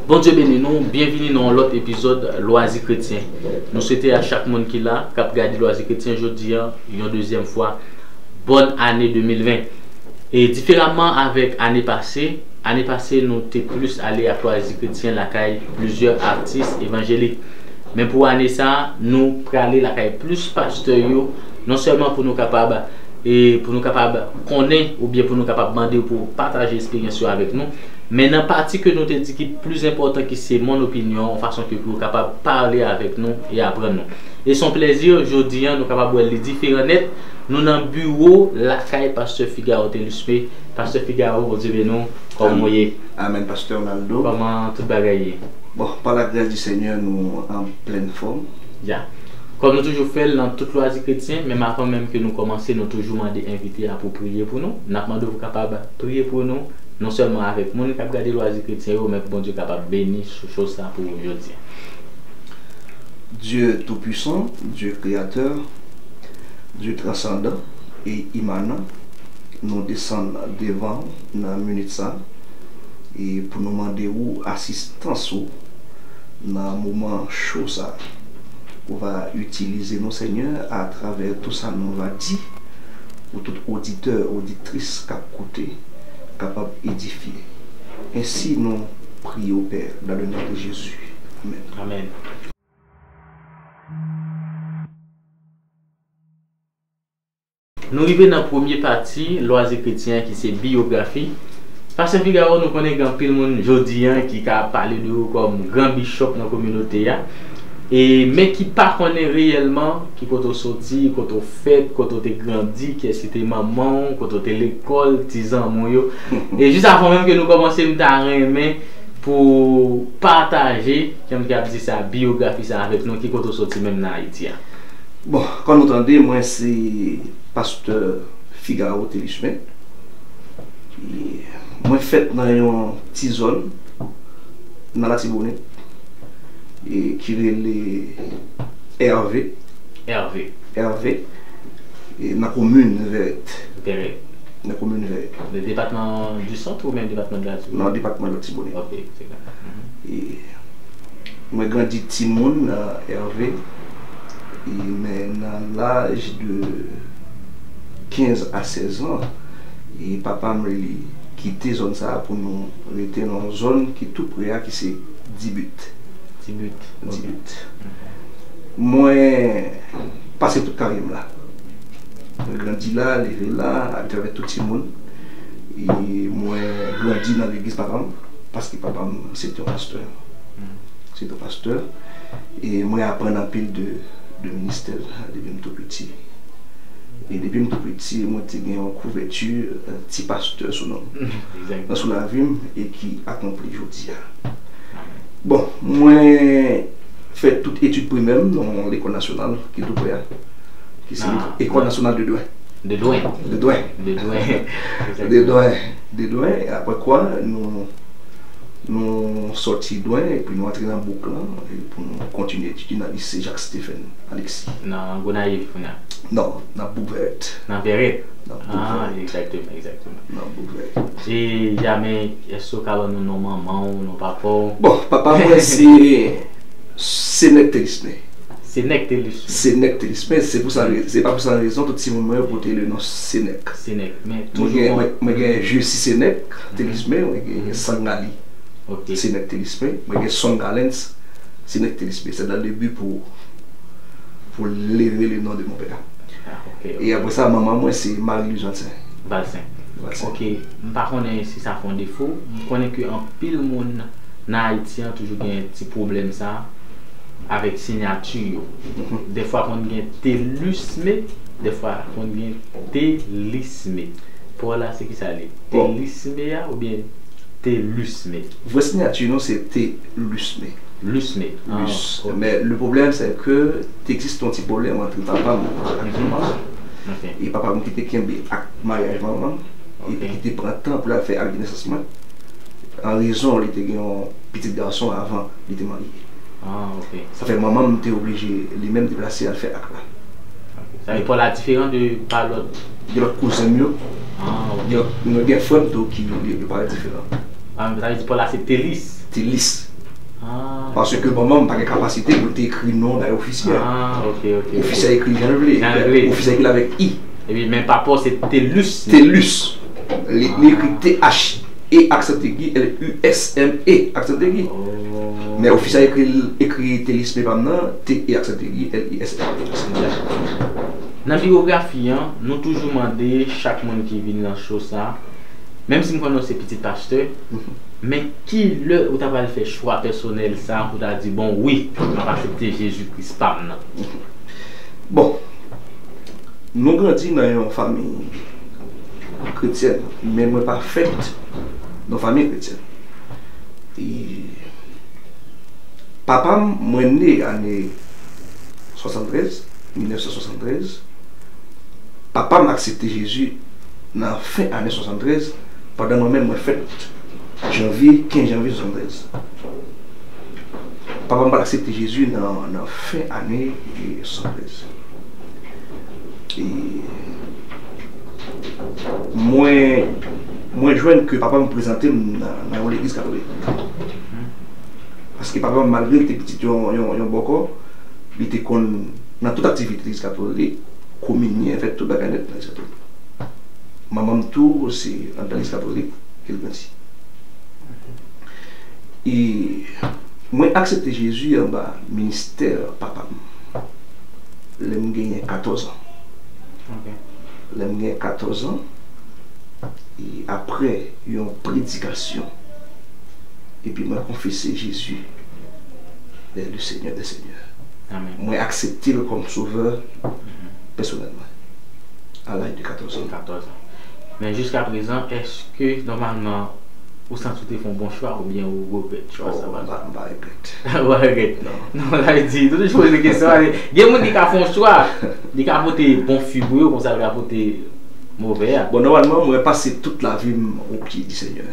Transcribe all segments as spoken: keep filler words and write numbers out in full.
Bondye beni nou, byenvini nan yon lòt epizòd Lwazi Kretyen. Nou swete a chak moun ki la, k ap gade Lwazi Kretyen jodi a, yon dezyèm fwa, bòn ane de mil ven. E diferaman avèk ane pase, ane pase nou te plis ale ak Lwazi Kretyen lakay plizyè atis evanjelik. Men pou ane sa a, nou prale lakay plis pastè yo, non sèlman pou nou kapab, e pou nou kapab konnen oubyen pou nou kapab mande yo pou pataje esperyans yo avèk nou, men nan pati ke nou te di ki plis enpòtan ki se mon opinyon, yon fason ke pou yo kapab pale avèk nou e aprann nou. E se yon plèzi, jodi a, nou kapab wè li diferan nèt. Nou nan biwo lakay pastè Figaro Telusme. Pastè Figaro, Bondye beni w, kòman w ye? Amèn, pastè Ronaldo. Kòman tout bagay ye? Bon, par la grâce du Seigneur, nou an plèn fòm. Ya. Kòm nou toujou fè l nan tout Lwazi Kretyen, menm avan menm ke nou kòmanse, nou toujou mande envite a pou priye pou nou. N ap mande w pou kapab priye pou nou, non sèlman avèk moun k ap gade Lwazi Kretyen yo, men pou Bondye kapab beni cho sa pou ou jodi a. Dieu Tout-Puissant, Dieu Créateur, Dieu transcendant et immanent, nou desann devan w nan minit sa a, e pou nou mande ou asistans ou nan moman cho sa a. Ou va itilize nou, Senyè, atravè tou sa nou va di, pou tout oditè, oditris k ap koute, kapab edifye. Ensi nou priye w, Pè, dans le nom de Jésus. Amèn. Amèn. Nou rive nan premye pati Lwazi Kretyen an ki se biyografi. Pastè Figaro, nou konnen gen anpil moun jodi a ki ka pale de ou kòm gran bichòp nan kominote a. E, men ki pa konnen reyèlman ki kote w soti, kote w fèt, kote w te grandi, kiyès ki te manman w, kote w te lekòl, ti zanmi w yo. E jis avan menm ke nou kòmanse, m ta renmen pou pataje, jan m te ap di sa, biyografi sa avèk nou, ki kote w soti menm nan Ayiti a. Bon, kòm nou tande, mwen se pastè Figaro Telusme. E mwen fèt nan yon ti zòn nan Latibonit, e ki rele Ève. Ève. Ève, e nan komin Vèrèt. Vèrèt. Nan komin Vèrèt. Le depatman di Sant oubyen depatman de Latibonit? Nan depatman Latibonit. Ok, se klè. Mhm. E mwen grandi timoun nan Ève, e, men nan laj de kenz a sèz an, e papa m li kite zòn sa a pou nou rete nan yon zòn ki tou pre a, ki se Dibit. Dibit. Ok. Dibit. Mhm. Mwen pase tout karyè m la. Mwen grandi la, leve la, atravè tout timoun. E mwen grandi nan legliz papa m, paske papa m se te yon pastè. Mhm. Se te yon pastè. E mwen aprann anpil de, de ministè l depi m tou piti. E depi m tou piti, mwen te gen yon kouvèti, eh, ti pastè sou non m, nan, sou lavi m, e ki akonpli jodi a. Bon, mwen fè tout etid primè m nan lekòl nasyonal ki tou pre a, ki se Lekòl Nasyonal de Dwen. De Dwen. De Dwen. De Dwen. De Dwen. De Dwen. E apre kwa, nou, nou sòti Dwen, epi nou antre nan bouk lan, e pou nou kontinye etidye nan lise Jacques Stephen Alexis. Nan Gonayiv, kounye a? Non, nan Bouk Vèrèt. Nan Vèrèt? Nan Bouk Vèrèt. Ah, egzakteman, egzakteman. Nan Bouk Vèrèt. E, ya, men, èske w ka ban nou non manman w, non papa w? Bon, papa mwen se Senèk Telisme. Senèk Telisme. Senèk Telisme, se pou sa, se pa pou sa rezon tout timoun mwen yo pote le non Senèk. Senèk, men mwen gen, mwen, mwen gen jesi Senèk Telisme, mwen gen Sangali. Ok. Senèk Telisme, mwen gen Songalens, Senèk Telisme. C'est dans le but pour, pour lever le nom de mon père. Ah, ok, ok. E apre sa, manman mwen se Marie-Louise Valcin. Valcin. Valcin. Ok, m pa konnen si sa fè yon defo. M konnen ke anpil moun nan Ayiti an toujou gen ti pwoblèm sa avèk siyati yo. Mhm. Dèfwa konn gen Telusme, dèfwa konn gen Telisme. Pou w la, se ki sa l ye? Bon. Telisme a oubyen Telusme? Vrè siyati nou se Telusme. Lusme. Ah, Lus. Ok. Men le problème, c'est que te egziste yon ti pwoblèm ant papa m ak manman m. Ok. E papa m ki te kenbe ak maryaj manman m, epi ki te pran tan pou l al fè ak de nesans mwen. An rezon, li te gen yon pitit gason avan li te marye. Ah, ok. Sa fè manman m te oblije li menm deplase al fè ak la. Ok. Sa vle di Paul la diferan de pa lòt? Gen lòt kouzen m yo. Ah, ok. Gen lòt, gen frè m tou ki yo, yo parèt diferan. Ah, sa vle di Paul la se Telis? Telis. Paske manman m pa gen kapasite pou l te ekri non bay ofisye a. Ah, ok, ok. Ofisye a ekri jan l vle. Jan l vle. Ofisye a ekri l avèk I. Epi men papa w se Telus. Telus. Li, li ekri T H E aksan egi, L U S M E aksan egi. Oh. Men ofisye a ekri, ekri Telisme pa m nan, T E aksan egi, L I S M E aksan egi. Nan biyografi an, nou toujou mande chak moun ki vin nan show sa, menm si m konnen w se pitit pastè, men ki lè ou ta pral fè chwa pèsonèl sa pou ta di, bon, wi, m ap aksepte Jezi Kris pa m nan? Bon, nou grandi nan yon fanmi kretyèn, men mwen pa fèt nan fanmi kretyèn. E papa m, mwen ne ane swasanntrèz, mil nèf san swasanntrèz. Papa m aksepte Jezi nan fen ane swasanntrèz, pandan mwen menm mwen fèt janvye, kenz janvye swasanntrèz. Papa m pa t aksepte Jezi nan, nan fen ane swasanntrèz. E mwen, mwen jwenn ke papa m prezante m nan, nan yon legliz katolik. Paske papa m, malgre l te pitit yon, yon, yon bòkò, li te konn, nan tout aktivite legliz katolik, kominyen, fè tout bagay nèt nan legliz katolik. Manman m tou, se anndan legliz katolik ke l grandi. E mwen aksepte Jezi anba ministè papa m lè m genyen katòz an. Ok. Lè m genyen katòz an, e apre yon predikasyon, epi mwen konfese Jezi est le Seigneur des Seigneurs. Amen. Mwen aksepte l kòm sovè pèsonèl mwen a laj de katòz an. Katòz an. Men jiska prezan, èske nòmalman ou santi w te fè yon bon chwa oubyen ou regrèt chwa sa? Oh, m pa, m pa regrèt. Ou pa regrèt? Non. Non, sa vle di, nou toujou poze kesyon, ale, gen moun ki ka fè yon chwa, li ka pote bon fwi pou yo, konsa li ka pote move a. Bon, nòmalman, mwen pase tout lavi m o pye di Senyè.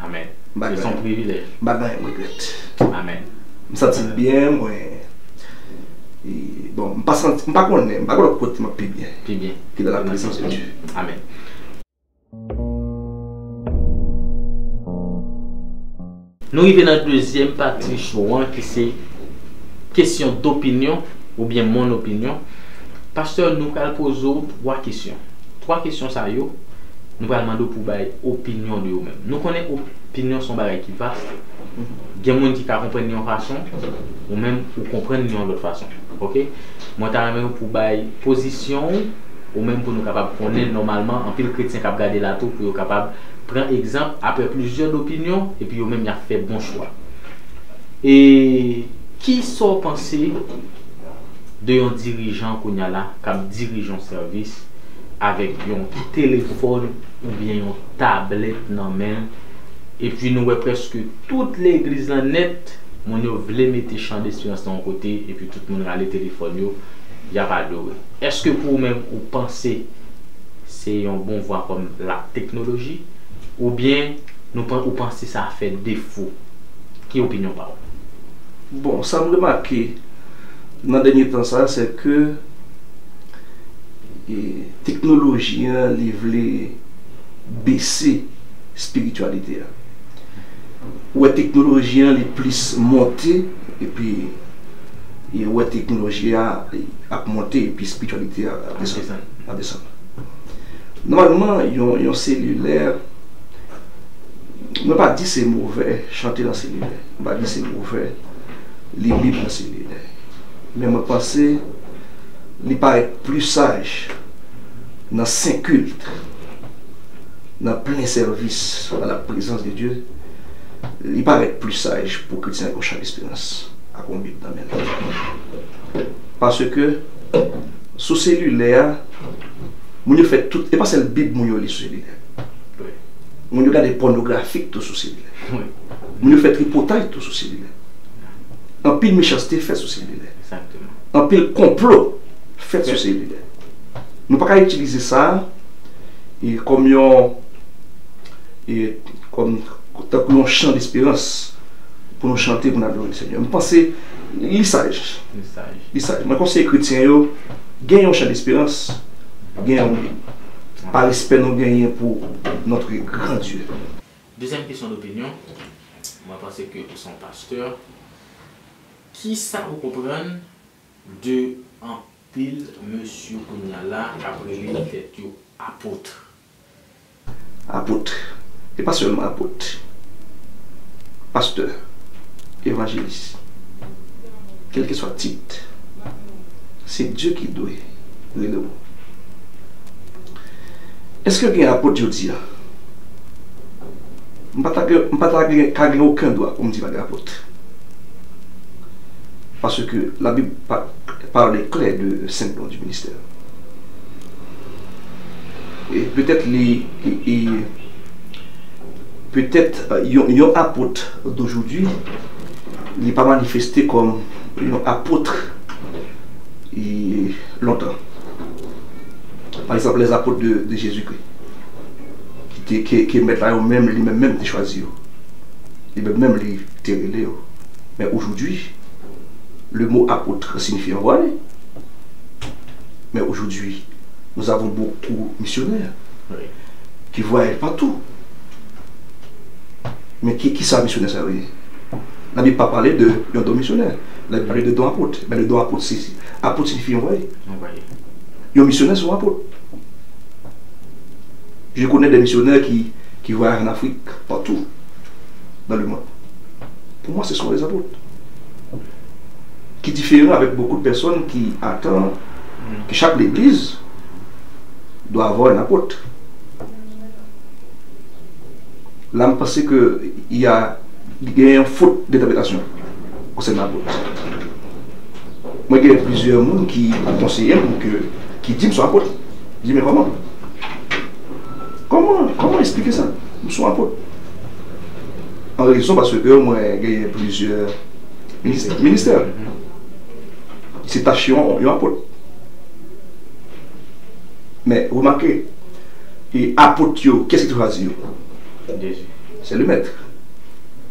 Amen. M pa Se yon gen, privilèj. m pa gen anyen m regrèt. Amen. M santi l byen, mwen. E, bon, m pa santi, m pa konnen, m pa konnen kote m ap pi byen. Pi byen. Ki dans la présence de Dieu. Amen. Nou rive nan dezyèm pati show an ki se kesyon dopinyon oubyen mon opinyon. Pastè, nou pral poze w twa kesyon. Twa kesyon sa yo, nou pral mande w pou w bay opinyon de ou menm. Nou konnen opinyon se yon bagay ki vas. Gen moun ki ka konprann li yon fason, ou menm ou konprann li yon lòt fason. Ok? Mwen ta renmen pou w bay pozisyon w, ou menm pou nou kapab konnen nòmalman, anpil kretyen k ap gade la tou, pou yo kapab pran egzanp apre plizyè dopinyon, epi yo menm y ap fè bon chwa. E kisa w panse de yon dirijan kounye a la k ap dirije yon sèvis avèk yon telefòn oubyen yon tablèt nan men l, epi nou wè prèske tout legliz lan nèt, moun yo vle mete chan desperans nan yon kote, epi tout moun rale telefòn yo, y ap adore. Èske pou ou menm ou panse se yon bon vwa kòm la teknoloji, oubyen nou pan-, ou panse sa fè defo? Ki opinyon pa w? Bon, sa m remake nan dènye tan sa, se ke, e, teknoloji an, li vle bese espirityalite a. Ou wè teknoloji an, li plis monte, epi, e, ou wè teknoloji a ap monte, epi espirityalite a ap desann. Ap desann. Nòmalman, yon, yon selilè, mwen pa di se movè chante nan selilè. Mwen pa di se movè li Bib nan selilè. Men mwen panse li parèt pli saj nan sen kilt, nan plen sèvis a la prezans de Dye, li parèt pli saj pou kretyen ak yon chan desperans ak yon Bib nan men l. Paske sou selilè a, moun yo fè tout, e pa sèl Bib moun yo li sou selilè. Moun yo gade pònografik tou sou selilè. Moun yo fè tripotay tou sou selilè. Anpil mechanste fèt sou selilè. Anpil konplo fèt sou selilè. Nou pa ka itilize sa e kòm yon, e kòm, tankou yon chan desperans pou nou chante, pou n adore Senyè. M panse li saj. Li saj. Mwen konseye kretyen yo, gen yon chan desperans, gen yon Bib. Pa respè nou genyen pou notre grand Dieu. Dezyèm kesyon dopinyon, mwen panse ke ou se yon pastè, Kisa ou konprann de anpil mesye kounye a la k ap rele tèt yo apot? Apot, e pa sèlman apot, pastè, evanjelis, kèlkeswa tit, se Dye ki dwe rele w. Èske gen apot jodi a? M pa ta gen, m pa ta gen, ka gen okenn dwa pou m di pa gen apot. Paske Labib pa, pale klè de senk don du ministè. E petèt li, e, e, petèt, euh, yon, yon apot dojodi, li pa manifeste kòm yon apot, e, lontan. Pa egzanp, les apôtres de, de Jésus-Christ, ki te, ke, ke mèt la yo menm, li menm menm te chwazi yo. Li menm menm li te rele yo. Men ojodi, le mot apôtre signifie envoyé. Mais aujourd'hui, nous avons beaucoup missionnaires qui voyagent partout. Men ki, ki sa misyonè sa yo ye? Labib pa pale de yon don misyonè. Labib pale de don apot. Men le don apot, se, se, apot siyifi anvwaye. Anvwaye. Yon misyonè se yon apot. Je connais des missionnaires qui, qui voyagent en Afrique, partout dans le monde. Pour moi, ce sont des apôtres. Qui est différent avec beaucoup de personnes qui attendent que chaque église doit avoir un apôtre. La, m panse ke y a, gen yon fot de entèpretasyon konsènan apot. Mwen gen plizyè moun ki konseye m ke, ki di m se yon apot. Di, men kòman? Kòman, kòman eksplike sa? M se yon apot. An rezon paske mwen gen plizyè minis-, ministè. Se tach yon, yon apot. Men, remake, e apot yo, kiyès ki te chwazi yo? Jezi. Se le mèt.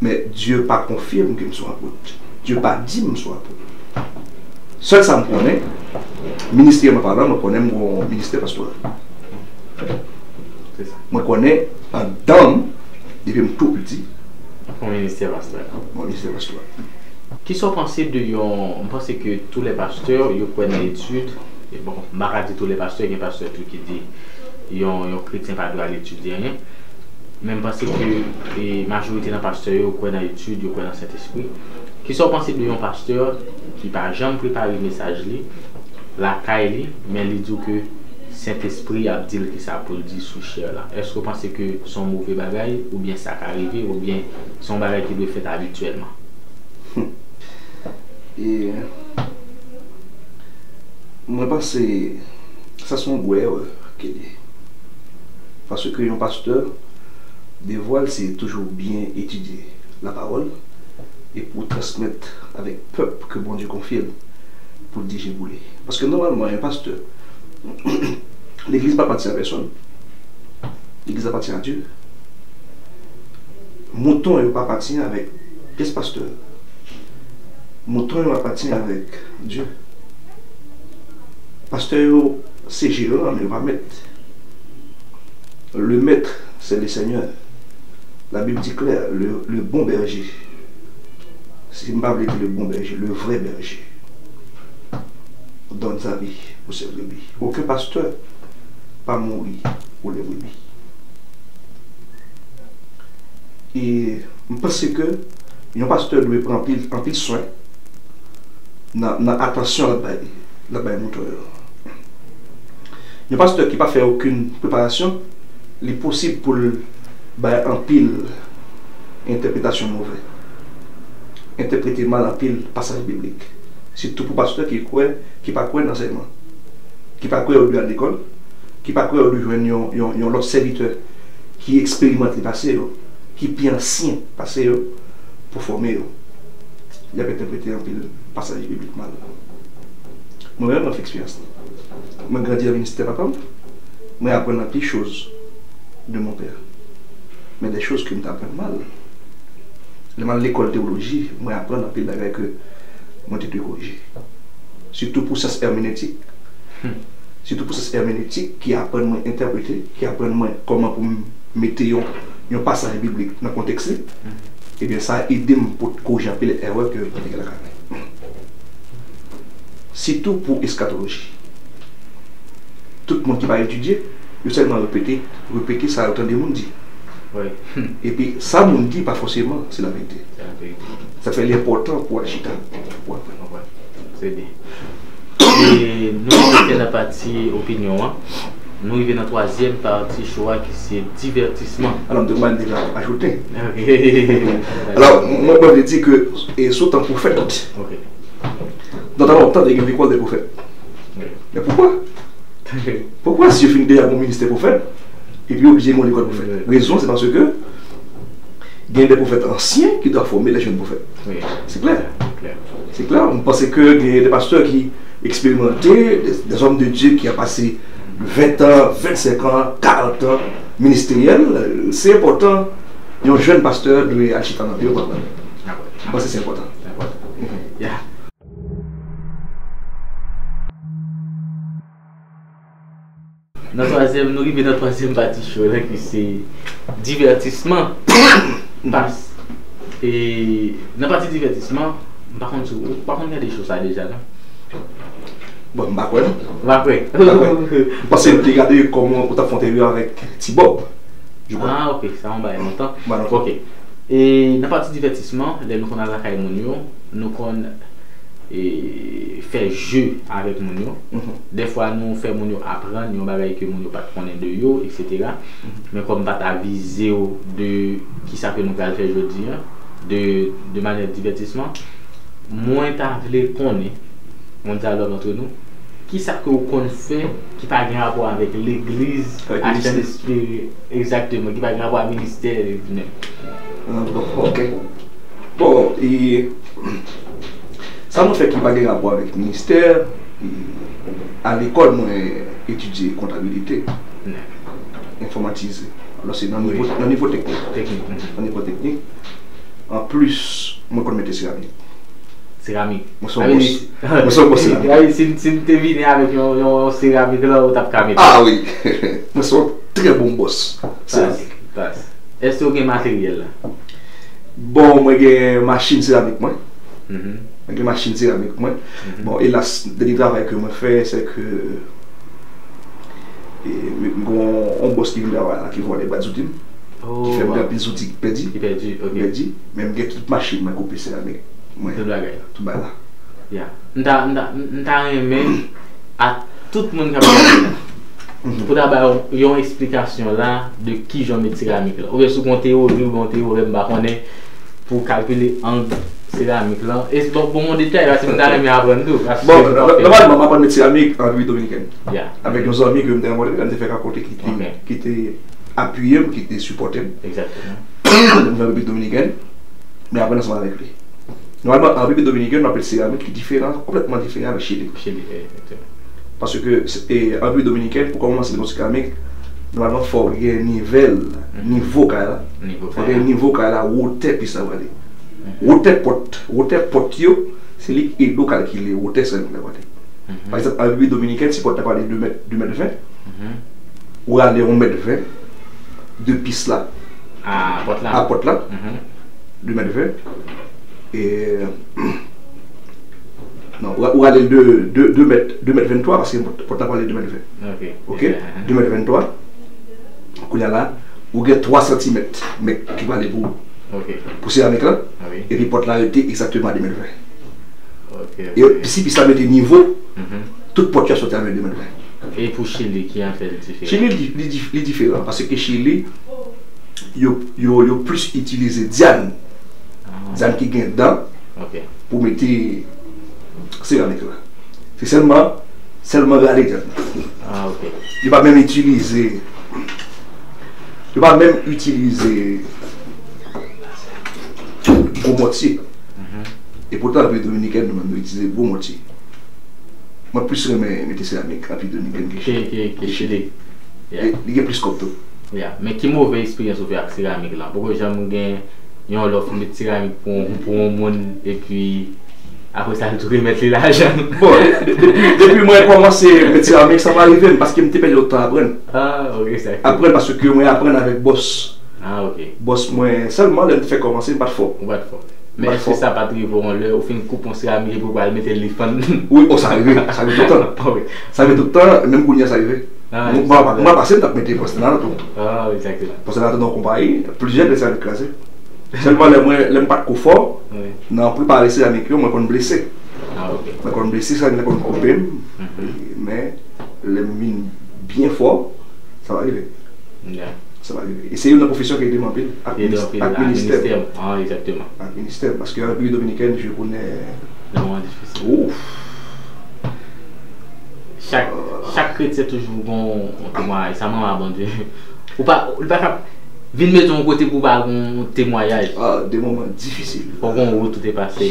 Men, Dye pa konfye m ke m se yon apot. Dye pa di m se yon apot. Sèl sa m konnen, ministeryèlman palan, mwen konnen m gon ministè pastoral. Se sa. Mwen konnen andan m, depi m tou piti, m gon ministè pastoral. M gon ministè pastoral. Kisa w panse de yon, m panse ke tou lè pastè, yo kwè nan etid, e bon, m pa ka di tou lè pastè, gen pastè tou ki di yon, yon kretyen pa dwe al etidye anyen. Men m panse ke, e, majorite nan pastè yo kwè nan etid, yo kwè nan Sentespri. Kisa w panse de yon pastè ki pa janm prepare mesaj li lakay li, men li di w ke Sentespri ap di l kisa pou l di sou chè la? Èske w panse ke se yon move bagay, oubyen sa ka rive, oubyen se yon bagay ki dwe fèt abityèlman? E, mwen panse sa se yon gwo erè ke li ye. Paske yon pastè, devwa l se toujou byen etidye lapawòl e pou transmèt avèk pèp ke Bondye konfye l pou l dirije pou li. Paske nòmalman, yon pastè, legliz pa apatyen a pèsonn. Legliz apatyen a Dye. Mouton yo pa apatyen avèk pyès pastè. Mouton yo apatyen avèk Dye. Pastè yo se jeran, men yo pa mèt. Le maître, c'est le Seigneur. La Bible dit clair, le, le bon berger. Si m pa vle di le bon berger, le vrai berger donne sa vie pour ses brebis. Okenn pastè pa mouri pou le brebi. E m panse ke yon pastè dwe pran anpil, anpil swen nan, nan atansyon l ap bay, l ap bay mouton yo. Yon pastè ki pa fè okenn preparasyon, li posib pou l bay anpil entèpretasyon move, entèprete mal anpil pasaj biblik. Sitou pou pastè ki kwè, ki pa kwè nan ansèyman, ki pa kwè yo dwe al lekòl, ki pa kwè yo dwe jwenn yon, yon, yon lòt sèvitè ki eksperimante pase yo, ki pi ansyen pase yo, pou fòme yo. Y ap entèprete anpil pasaj biblik mal. Mwen menm, mwen fè eksperyans lan. Mwen grandi nan ministè papa m, mwen aprann anpil choz de mon père. Men de choz ke m t aprann mal. Lè m al lekòl tewoloji, mwen aprann anpil bagay ke mwen te dwe korije. Sitou pou syans èmenetik. Sitou pou syans èmenetik ki aprann mwen entèprete, ki aprann mwen kòman pou m mete yon, yon pasaj biblik nan kontèks li. Ebyen, sa ede m pou korije anpil erè ke mwen te gentan ka fè. Sitou pou eskatoloji. Tout moun ki pa etidye, yo sèlman repete, repete sa yo tande moun di. Epi sa moun di pa fòseman se laverite. Sa fè li enpòtan pou w al chita, pou w aprann. Se byen. E nou rive nan pati opinyon an. Nou rive nan twazyèm pati cho a ki se divètisman. Alò, m te konn deja ajoute. Alò, mwen, mwen vle di ke e sou tan pwofèt, nan tan lontan, te gen lekòl de pwofèt. Men poukwa? Poukwa si yo fin deja gon ministè pwofèt, epi yo oblije gen yon lekòl pwofèt? Rezon, se paske gen de pwofèt ansyen ki dwa fòme lè jèn pwofèt. Se klè. Se klè. M panse ke gen de pastè ki eksperimante, de, de zòm de Dye ki a pase ven tan, vennsenk an, karant an ministeryèl. Se enpòtan, yon jèn pastè dwe al chita nan pye pou aprann. M panse se enpòtan. Nan twazyèm, nou rive nan twazyèm pati cho la ki se divètisman. Pas. E nan pati divètisman, m pa konn si ou pa konn gade cho sa deja non. Bon, m pa kwè non. Ou pa kwè? M pa kwè. M panse m te gade kòman ou t ap fè entèvyou avèk Ti Bob. Ah, ok, sa yon bagay lontan. Ok. E nan pati divètisman, lè nou konn al lakay moun yo, nou konn e, fè je avèk moun yo. Dèfwa nou fè moun yo aprann yon bagay ke moun yo pa t konnen de yo, eksetera. Men kòm m pa t avize w de kisa ke nou pral fè jodi a, de, de manyè divètisman, mwen ta vle konnen, on dialogue entre nous, kisa ke w konn fè ki pa gen rapò avèk legliz Ascend Spirit, egzakteman, ki pa gen rapò ak ministè menm. Ah, bon, ok. Bon, e, sa mwen fè ki pa gen rapò avèk ministè, e, a lekòl mwen etidye kontabilite, enfòmatize. Alò se nan nivo, nan nivo teknik. Nan nivo teknik. Anplis, mwen konn mete seramik. Seramik. Mwen se yon bòs. Mwen se yon bòs seramik. Si, si n te vini avèk yon, yon seramik la, ou t ap ka mete. Ah wi. Mwen se yon trè bon bòs seramik. Èske w gen materyèl la? Bon, mwen gen machin seramik mwen. Mwen gen machin seramik mwen. Bon, elas, dènye travay ke mwen fè, se ke e, m gen yon bòs ki vin travay la, ki vòlè bwat zouti m, ki fè m gen anpil zouti ki pèdi. Ki pèdi, ok. Ki pèdi, men m gen tout machin mwen koupe seramik mwen. Tout bagay la. Tout bagay la. Ya. M ta, m ta, m ta renmen a tout moun k ap gade la, pou ta ba yo yon eksplikasyon la de kijan w met seramik la. Oubyen si w gen yon teyori, oubyen yon teyorèm, m pa konnen, pou w kalkile ang seramik la. E bon, bon, yon detay, paske m ta renmen aprann tou. Bon, nòmalman, m aprann met seramik an Repiblik Dominikèn. Avèk yon zanmi ke m te rankontre, lè m te fè Kakonte, ki te, ki te apiye m, ki te sipòte m. Lè m vin an Repiblik Dominikèn, m aprann ansanm avèk li. Nòmalman, an Repiblik Dominikèn, nou ap met seramik ki diferan, konplètman diferan avèk Chili. Chili, egzakteman. Paske, e, an Repiblik Dominikèn, pou kòmanse nan seramik, nòmalman, fò w gen nivèl, nivo kay la. Fò w gen nivo kay la, wotè pyès la prale. Wotè pòt, wotè pòt yo, se li ki ede w kalkile wotè seramik la prale. Pa egzanp, an Repiblik Dominikèn, si pòt la prale de mèt, de mèt ven, ou rale yon mèt ven de pyès la a pòt la, de mèt ven, e, non, ou, ou rale l de, de, de mèt, de mèt venntwa, paske pòt la prale de mèt ven. Ok, de mèt venntwa. Kounye a la, ou gen twa santimèt, mèt ki prale pou, pou seramik la, epi pòt la rete egzakteman a de mèt ven. E si pyès la mete nivo, tout pòt yo ap soti avèk de mèt ven. E pou Chili, ki an fè l diferan? Chili, li, li, li diferan, paske Chili, yo, yo, yo plis itilize dyàn, dyàn ki gen dan, pou mete seramik la. Se sèlman, sèlman rale dyàn nan. Yo pa menm itilize, yo pa menm itilize gwo mòtye. Epoutan, Repiblik Dominikèn, nou menm, nou itilize gwo mòtye. Mwen plis renmen mete seramik an Repiblik Dominikèn ke Chili. Ke, ke, ke Chili. Li gen plis kòb tou. Ya. Men ki move eksperyans ou fè ak seramik la? Poko janm gen yon lòf ou met seramik pou, pou yon moun, epi apre sa, l tou remèt li lajan. Bon, de, de, depi mwen kòmanse met seramik, sa pa rive m, paske m te pèdi lòt tan aprann. Ah, ok, sa. Aprann, paske mwen aprann avèk bòs. Ah, ok. Bòs mwen, sèlman lè m te fèk kòmanse, m pa t fò. Ou pa t fò. Men èske sa pa t rive w yon lè, ou fin koupe yon seramik epi ou pral mete l li fann? Wi, o, sa rive, sa rive tout tan. Sa rive tout tan, menm kounye a sa rive. Mwen pa pase, m t ap mete pòselen la tou. Pòselen la tou nan konpayi, plizyè grenn seramik kraze. Sèlman lè mwen, lè m pa t ko fò nan prepare seramik yo, mwen konn blese. Mwen konn blese, seramik la konn koupe m, men lè m vin byen fò, sa pa rive. Sa pa rive. E se youn nan pwofesyon ki ede m anpil ak ministè m. Ak ministè m, paske an Repiblik Dominikèn, je konnen. Ouf. Chak, chak kretyen toujou gon yon temwayaj. Sa mwen a Bondye. Ou pa, ou pa ka vin mete yon kote pou w pa gon temwayaj. Ah, de moman difisil. Fò gon wout ou te pase.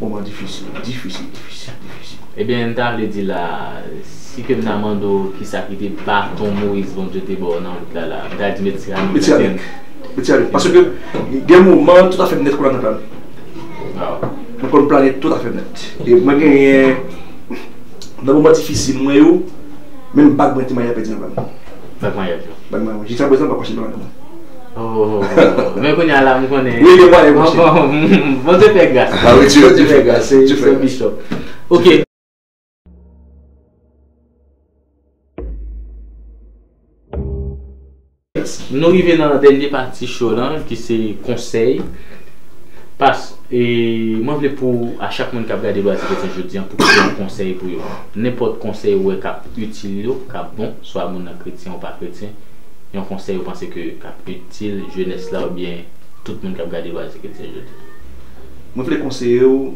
Moman difisil, difisil, difisil, difisil. Ebyen, m ta vle di la, si ke m ta mande w kisa ki te baton Moyiz Bondye te ba w nan wout la, la, m ta di met seramik. Met seramik. Met seramik. Paske gen moman, tout afè m nèt kou la nan plan. Mwen konn plane tout afè m nèt. E mwen genyen, nan moman difisil mwen yo, menm bag mwen te mare a pèdi nan plan. Bag maryaj yo. Bag maryaj mwen. Jiska prezan, m pa kwache nan plan mwen. Oh, men kounye a la, m konnen. Wi, gen mwayen, monchè. Bondye fè gras. Ah wi, Dye fè gras. Dye fè gras. Se, se bishop. Ok. Nou rive nan dènye pati show lan, ki se konsèy. Pas, e, mwen vle pou a chak moun k ap gade Lwazi Kretyen jodi a, pou kite yon konsèy pou yo. Nenpòt konsèy ou wè k ap itil yo, k ap bon, swa moun nan kretyen ou pa kretyen, yon konsèy ou panse ke k ap itil jenès la oubyen tout moun k ap gade Lwazi Kretyen jodi a. Mwen vle konseye w,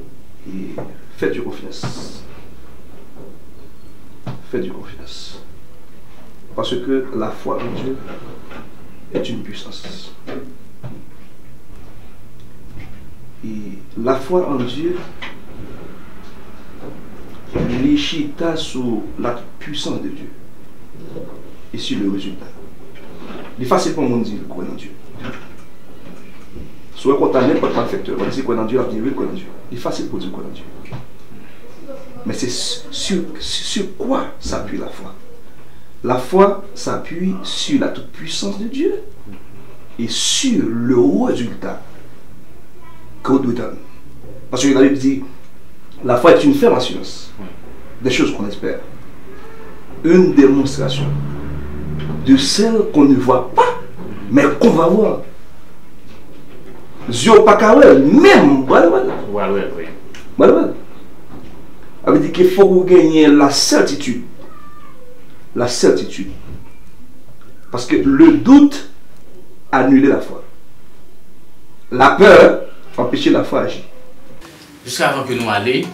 e, fè Dye konfyans. Fè Dye konfyans. Parce que la foi en Dieu est une puissance. E la foi en Dieu, li chita sou la puissance de Dieu et sur le résultat. Li fasil pou yon moun di l kwè nan Dye. Si w wè kontan nenpòt malfektè, w di l kwè nan Dye, l ap di wi, l kwè nan Dye. Li fasil pou di l kwè nan Dye. Men se sur, sur, sur quoi s'appuie la foi? La foi s'appuie sur la toute-puissance de Dieu et sur le résultat ke w dwe tann. Paske Labib di, la foi est une ferme assurance des choses qu'on espère, une démonstration de celles qu'on ne voit pas, mais qu'on va voir. Zye w pa ka wè l, men w pral wè l. Ou pral wè l, wi. Ou pral wè l. Sa vle di ke fòk ou genyen la certitude. La certitude. Parce que le doute annule la foi. La peur empêche la foi agir. Jiska avan ke nou ale,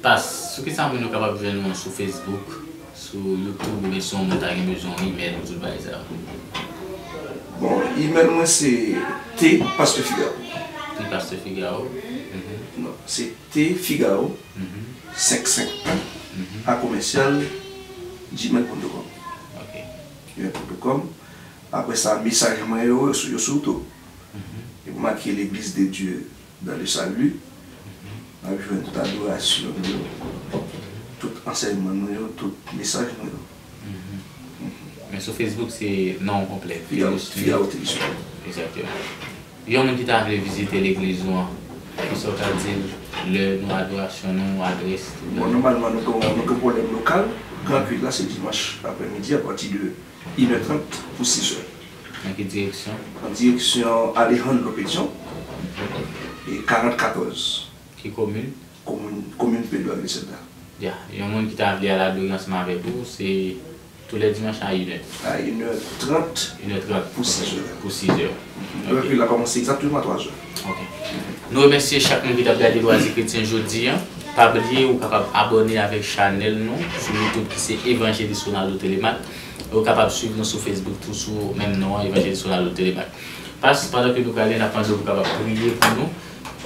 Pas, sou kisa moun yo kapab jwenn ou an sou Facebook, sou YouTube, oubyen si yon moun ta gen bezwen yon email, tout bagay sa yo? Bon, email mwen se T Pasteur Figaro. T Pasteur Figaro. Mhm. Non, se T Figaro Mhm. senk senk en Mhm. a commercial gmail point com. Ok. Gmail point com. Apre sa, mesaj mwen yo, yo sou, yo sou YouTube. Mhm. Epi w make L'Église de Dieu dans le Salut, Mhm. w ap jwenn tout adorasyon nou yo, tout ansèyman nou yo, tout mesaj nou yo. Mhm. Mhm. Men sou Facebook, se non w konplè, Figaro, Figaro Telichon. Egzakteman. Yon moun ki ta vle vizite legliz nou an, kisa w ta di l, lè nou, adorasyon nou, adrès, tout Bon, bagay? Nòmalman, nou gen, nou gen pwoblèm lokal. Gran Kult la, se dimanch aprèmidi, apati de inè trant pou sizè. Nan ki direksyon? Nan direksyon Alejandro Pétion, e karant katòz. Ki komin? Komin, komin Pedro Agreseda. Ya, yon moun ki ta vle al adore ansanm avèk ou, se tou lè dimanch a inè. A inè trant Inè trant pou sizè. Pou sizè. Gran Kult la kòmanse egzakteman a twazè. Ok. Nou remèsye chak moun ki t ap gade Lwazi Kretyen jodi a. Pa bliye, ou kapab abòne avèk chanèl nou sou YouTube ki se Evangelist Ronaldo Telemaque. E ou kapab swiv nou sou Facebook tou sou menm non an, Evangelist Ronaldo Telemaque. Pas, pandan ke nou prale, n ap mande w pou kapab priye pou nou,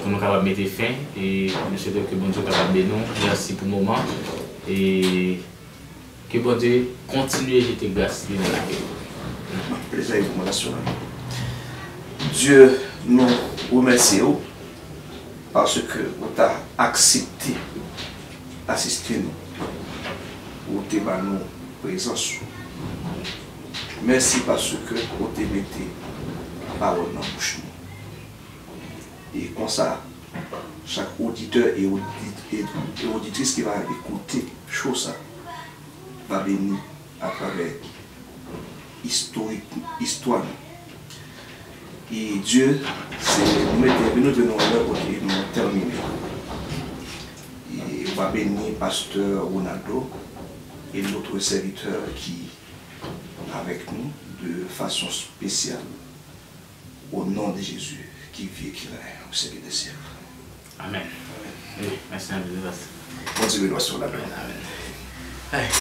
pou nou kapab mete fen, e nou swete ke Bondye kapab beni w. Mèsi pou moman, e ke Bondye kontinye jete gras li nan lavi w. Anpil zanmi pou mwen nan sou la. Dye, nou remèsye w paske ou ta aksepte asiste nou. Ou te ba nou prezans ou. Mèsi paske ou te mete pawòl nan bouch nou. E konsa, chak oditè e odit-, e, e oditris ki va ekoute show sa va beni atravè istorik, istwa nou. E Dye, se nou mete, nou rive nan lè kote nou tèmine. E ou va beni pastè Ronaldo et notre serviteur qui avec nous de façon spéciale au nom de Jésus qui vit et qui règne au siècle des siècles. Amen. Amen. Wi, mèsi anpil, pastè. Bondye beni w, pastè Ronaldo. Amen, amen.